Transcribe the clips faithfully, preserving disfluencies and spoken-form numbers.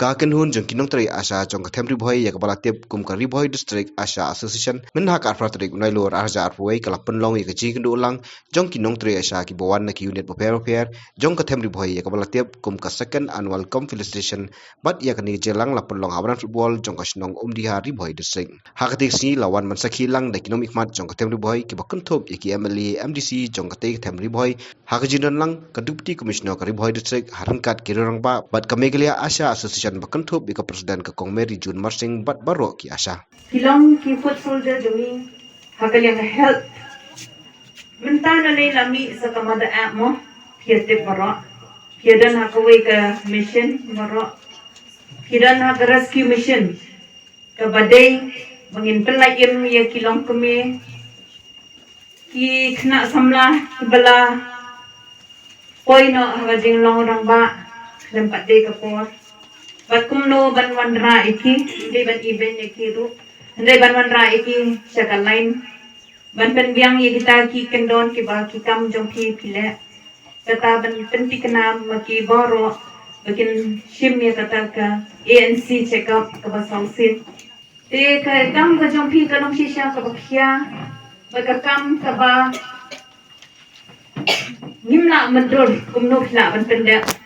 Ka kynhun jong ki nongtrei ASHA jong ka them Ri Bhoi ïa kaba la tip kum ka Ri Bhoi District ASHA Association, mynha ka arphew tarik u Nailur arhajar arphew wei ka la pynlong ïa ka jingïakynduh lang jong ki nongtrei ASHA kiba wan na ki unit bapher bapher jong ka them Ri Bhoi ïa kaba la tip kum ka Second Annual Cup Felicitation, bad ïa kane ka jingïalang la pynlong ha madan football jong ka shnong Umdihar, Ri Bhoi District. Ha katei ka sngi la wan ban sakhi lang da ki nongmihkhmat jong ka them Ri Bhoi kiba kynthup ïa ki MLA, MDC jong katei ka them Ri Bhoi, ha ka jingdon lang ka Deputy Commissioner ka Ri Bhoi District, ha ryngkat ki rangbah bad ka Meghalaya ASHA Association ba kynthup ïa ka President ka Kong Mary June Marsing bad baroh ki ASHA. Ki long ki foot soldier jong ngi ha ka liang health. Mynta na lei la mih sa ka mother app mo, phi ïa tip baroh. Phi ïa don ha kawei ka mission baroh. Phi don ha ka rescue mission kaba dei ba ngin pynlait im ïa ki longkmie, ki khynnah samla kiba la poi noh ha ka jinglong rangbah khlem pat dei ka por. Bad kumno ban wanrah ïa ki, hynrei ban ibeiñ ïa ki ruh, hynrei ban wanrah ïa ki sha ka line, ban pynbiang ïa kita ki kyndon kiba ki kam jong phi phi leh. Kata ban pynthikna ma ki baroh ba kin shim ïa kata ka ANC check up kaba sawsien. Te ka kam ka jong phi ka long shisha kaba khia, bad ka kam kaba ngim lah myndur kumno phi lah ban pyndep.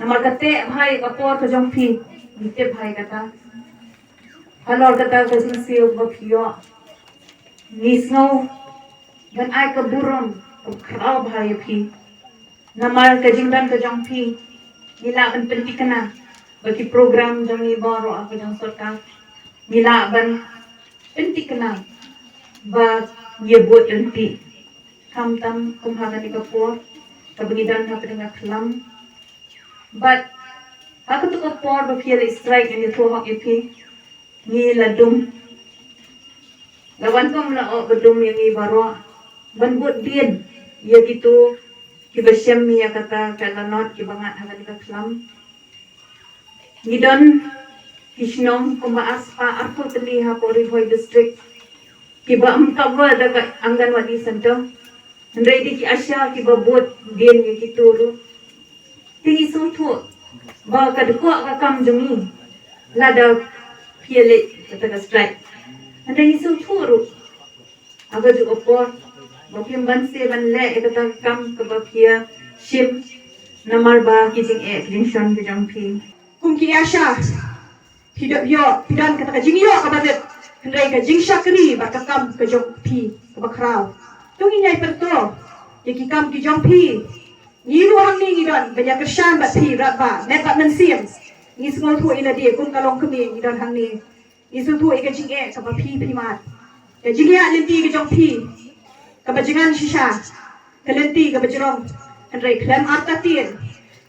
Namar kata bha ïa ka por ka jong phi, ngi tip bha ïa kata. Halor kata ka jingsiew ba phi ïoh, ngi sngew ban ai ka burom kaba khraw bha ïa phi. Namar ka jingdon ka jong phi, ngi lah ban pynthikna ba ki program jong ngi baroh ha ka jong sorkar, ngi lah ban pynthikna ba ïa bud lynti. Khamtam kum ha kane ka por kaba ngi don hapdeng ka khlam. Bad ha kato ka por ba phi ïa leit strike, ngi ïathuh hok ïa phi, ngi la dum. La wan kum la ong ba dum ïa ngi baroh ban bud dien ïa kito kiba shem ïa kata ka lanot kiba ngat ha kane ka khlam. Ngi don ki shnong kumba arspah arphew tylli hapoh Ri Bhoi District kiba ym cover da ka Anganwadi Center. Hynrei dei ki ASHA kiba bud dien ïa kito ruh. Te ngi sngewthuh ba ka dkoh ka kam jong ngi lada phi ïa leit kata ka strike. Hynrei ngi sngewthuh ruh ha kajuh ka por ba phim banse ban leh ïa kata ka kam kaba phi ïa shim, namar ba ki jingeh ki jingshon ki jong phi. Kum ki ASHA, phi don ïoh, phi don kata ka jingïoh kaba rit, hynrei ka jingshakri bad ka kam ka jong phi kaba khraw. To ngin ïai pyrto ïa ki kam ki jong phi. Ngi ruh hangne ngi don ban ïa kyrshan bad phi, bad ba met bad mynsiem. Ngi sngewthuh ïa lade kum ka longkmie ngi don hangne. Ngi sngewthuh ïa ka jingeh kaba phi phi mad. Ka jingeh lynti ka jong phi kaba jyngan shisha, ka lynti kaba jrong. Hynrei khlem artatien,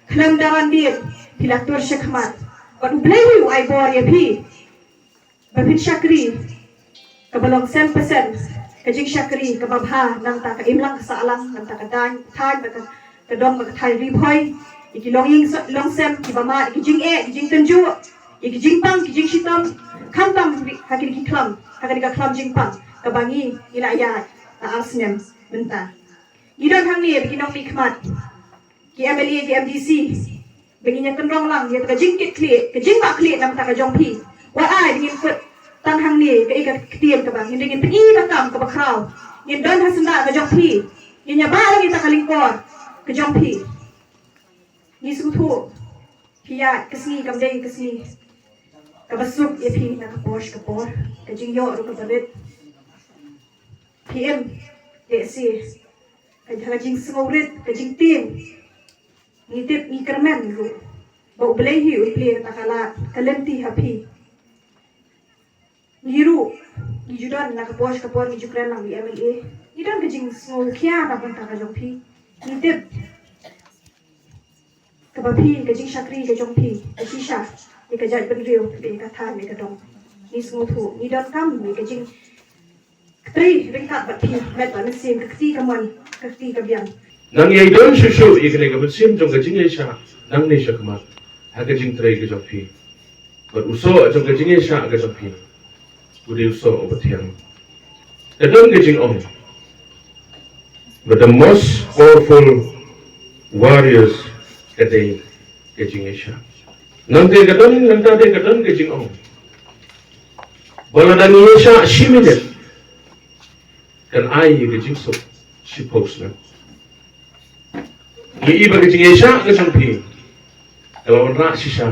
khlem daran dien, phi la tur shakhmat. Bad U Blei hi u ai bor ïa phi ba phin shakri kaba long sem pasen, ka jingshakri kaba bha nangta ka imlang ka sahlang, nangta ka dang thaiñ bad ka, ka dong bad ka thaiñ Ri Bhoi. Ïa ki longïing so-, longsem kiba mad, ïa ki jingeh, ki jingtynjuh, ïa ki jingpang, ki jingshitom, khamtam ha kine ki khlam, ha kane ka khlam jingpang kaba ngi, ngi la ïaid la ar snem mynta. Ngi don hangne ba ki nongmihkhmat, ki MLA, ki MDC, ba ngin ïa kynrong lang ïa ka jingkitkhlieh, ka jingbakla namar ka jong phi. Wat ai ba ngin kut tang hangne kaei ka ktien kaba ngin, ngin pyni ka kam kaba khraw. Ngin don ha syndah ka jong phi. Ngin ïa bah lang ïa ka lyngkor ka jong phi. Ngi sngewthuh phi ïaid ka sngi kam dei ka sngi kaba suk ïa phi na ka por sha ka por. Ka jingïoh ruh kaba rit. Phi im, te shi ka, ka jingsngewrit, ka jingtieng. Ngi tip, ngi kyrmen ruh ba U Blei hi un plie kata ka lad ka lynti ha phi. Ngi ruh ngi ju don na ka por sha ka por, ngi ju kren lang ïa ki MLA. Ngi don ka jingsngewkhia na ka bynta ka jong phi. Ngi tip kaba phi, ka jingshakri ka jong phi ka shisha ïa ka jaitbynriew, ïa ka thaiñ, ïa ka dong. Ngi sngewthuh, ngi donkam ïa ka jing Ktrei ryngkat bad phi, met bad mynsiem, ka kti ka mon, ka kti ka biang. Nang ïai don shuh shuh ïa kane ka mynsiem jong ka jingïaishah nangne shakhmat ha ka jingtrei ka jong phi. Bad u soh jong ka jingïaishah ka jong phi u dei u soh uba thiang. Ka don ka jingong ba the most powerful warriors ka dei ka jingïaishah. Nangta ka don, nangta te ka don ka jingong ba lada ngi ïaishah shi minit kan ai ka jingsuk shiphew snem. Ngi i ba ka jingïaishah ka jong phi ka la wanrah shisha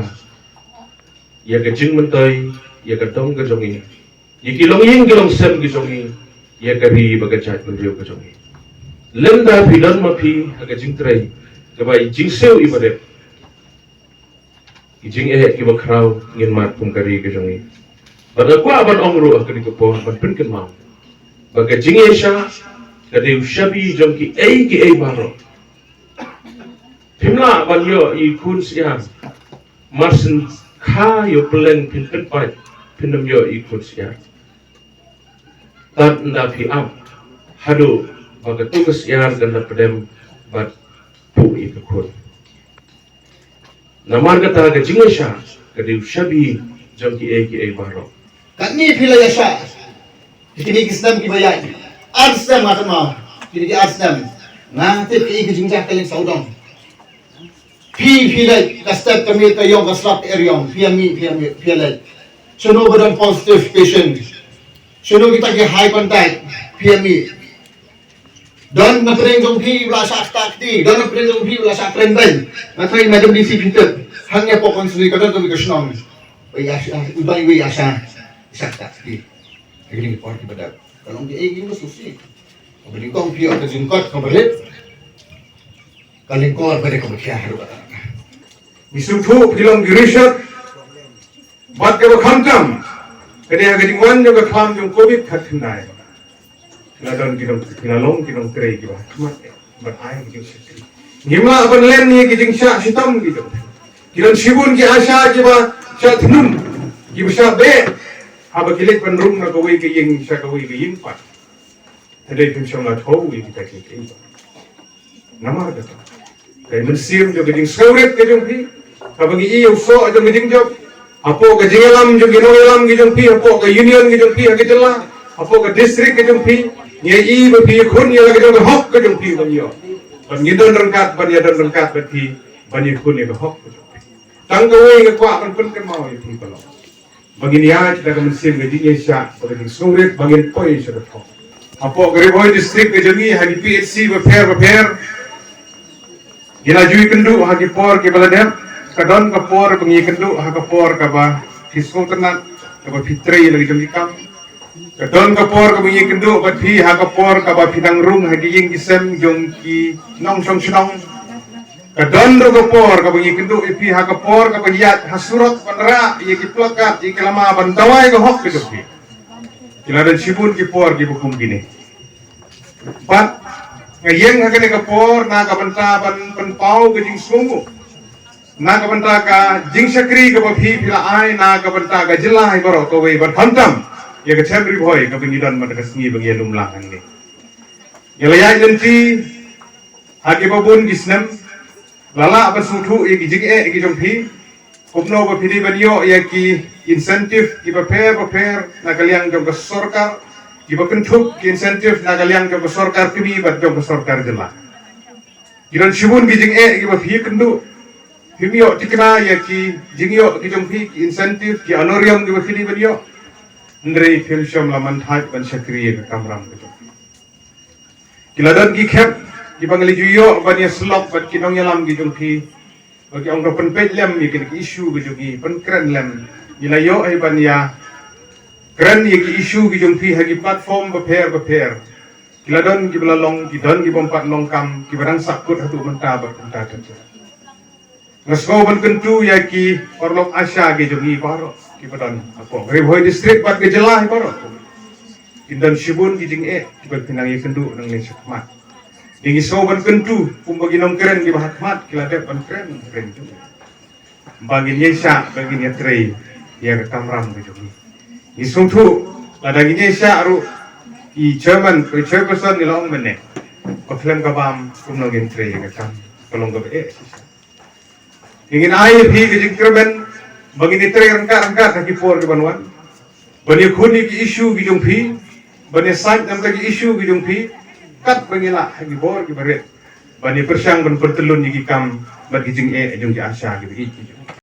ïa ka jingmyntoi ïa ka dong ka jong ngi, ïa ki longïing ki longsem ki jong ngi, ïa ka ri bad ka jaitbynriew ka jong ngi. Lymda phi don ma phi ha ka jingtrei kaba i jingsiew i ba rit, ki jingeh kiba khraw ngin mad kum ka ri ka jong ngi. Bad nga kwah ban ong ruh ha kane ka por ban pynkynmaw ba ka jingïaishah ka dei u shabi jong kiei kiei baroh. Phim lah ban ïoh i khun syiar marshen kha ïoh pylleng phin pynpait, phin ym ïoh i khun syiar. Tad ynda phi ap haduh ba katu ka syiar kan da pdem bad puh ïa ka khun. Namar kata ka jingïaishah ka dei u shabi jong kiei kiei baroh. Katne phi la ïaishah kine ki snem kiba ïaid, ar snem nga tymmen, kine ki ar snem nga tip kaei ka jingjia ka leng sawdong. Phi phi leit ka step ka miet ka ïong ka slap ka eriong, phi ïa mih, phi ïa mih, phi ïa leit. Shano ba don positive patient? Shano kita ki high contact? Phi ïa mih. Don na pdeng jong phi ba la shah ktah kti, don na pdeng jong phi ba la shah kren beiñ. Nga tharai Madam D C phi tip, hangne hapoh constituency ka don kawei ka shnong, wei ASHA, wei ASHA shah ktah kti. Ha kine ki por kiba dep ka long kiei kiei ba sngewsih. Kaba nyngkong phi ïoh ka jingkot kaba rit, ka lyngkor ba dei kaba khia haduh katta. Ngi sngewthuh phi long ki research bad kaba khamtam ka dei ha ka jingwan jong ka khlam jong covid khatkhyndai. Ki la don ki nong, ki la long ki nongtrei kiba ha khmat bad ai ki jingshakri. Ngim lah ban len ïa ki jingshah shitom ki jong phi. Ki don shibun ki ASHA kiba shah thnum, kiba shah beh haba ki leit ban rung na kawei ka ïing sha kawei ka ïing pat. Hynrei phim shym la thew ïa kita kiei kiei. Namar kata ka dei mynsiem jong ka jingsngewrit ka jong phi, kaba ngi ïoh soh jong ka jingjop hapoh ka jingïalam jong ki nongïalam ki jong phi, hapoh ka union ki jong phi ha ka jylla, hapoh ka district ka jong phi. Ngi ïohi ba phi ïakhun ïa la ka jong ka hok ka jong phi ban ïoh. Ban ngi don ryngkat, ban ïa don ryngkat bad phi ban ïakhun ïa ka hok ka jong phi. Tang kawei nga kwah ban pynkynmaw ïa phi ba long ba ngin ïaid da ka mynsiem ka jingïaishah bad ka jingsngewrit ba ngin poi sha ka thong. Hapoh ka Ri Bhoi District ka jong ngi ha ki P H C bapher bapher, ngi la ju ïakynduh ha ki por kiba la dep. Ka don ka por ba ngi ïakynduh ha ka por kaba phi sngewtynnat, kaba phi trei la ki jong ki kam. Ka don ka por kaba ngi ïakynduh bad phi ha ka por kaba phi dang rung ha ki ïing ki sem jong ki nongshong shnong. Ka don ruh ka por kaba ngi ïakynduh ïa phi ha ka por kaba ngi ïaid ha surok ban rah ïa ki plakat, ïa ki lama ban dawa ïa ka hok ka jong phi. Ki la don shibun ki por kiba kum kine. Bad nga ïeng ha kane ka por na ka bynta ban pynpaw ka jingsngewnguh, na ka bynta ka jingshakri kaba phi phi la ai na ka bynta ka jylla hi baroh kawei, bad khamtam ïa ka Them Ri Bhoi kaba ngi don mynta ka sngi ba ngi ïalum lang hangne. Ngi la ïaid lynti ha kiba bun ki snem, la lah ban sngewthuh ïa ki jingeh ki jong phi. Kumno ba phi dei ban ïoh ïa ki incentive kiba pher bapher na ka liang jong ka sorkar, kiba kynthup ki incentive na ka liang jong ka sorkar kmie bad jong ka sorkar jylla. Ki don shibun ki jingeh kiba phi ïakynduh. Phim ïoh thikna ïa ki jingïoh ki jong phi, ki incentive, ki honorarium kiba phi dei ban ïoh. Hynrei phim shym la man thait ban shakri ïa ka kamram ka jong phi. Ki la don ki khep kiba ngi la ju ïoh ban ïasyllok bad ki nongïalam ki jong phi, ba ki ong to pynpeit lem ïa kine ki issue ki jong ngi, pynkren lem. Ngi la ïoh hi ban ïakren ïa ki issue ki jong phi ha ki platform bapher bapher. Ki la don kiba la long, ki don ki bym pat long kam, kiba dang sahkut haduh mynta bad kumta ter ter. Nga sngew ban kyntu ïa ki paralok ASHA ki jong ngi baroh kiba don hapoh Ri Bhoi District bad ka jylla hi baroh. Kin don shibun ki jingeh kiba phi nang ïakynduh nangne shakhmat. Ngi sngew ban kyntu kumba ki nongkren kiba ha khmat ki la dep ban kren, kren jong ngi, ba ngin ïaishah, ba ngin ïatrei ïa ka kamram ka jong ngi. Ngi sngewthuh lada ngin ïaishah ruh, i chairman, i chairperson ngi la ong mynne, ba khlem ka bam kumno ngin trei ïa ka kam, ka long kaba eh shisha. Ngin ai ïa phi ka jingkyrmen ba ngin ïatrei ryngkat ryngkat ha ki por kiban wan, ban ïakhun ïa ki issue ki jong phi, ban ïasaid namar ki issue ki jong phi, katba ngi lah ha ki bor kiba rit, ban ïapyrshang ban pyntyllun ïa ki kam bad ki jingeh jong ki ASHA kiba ïeit ki jong ngi.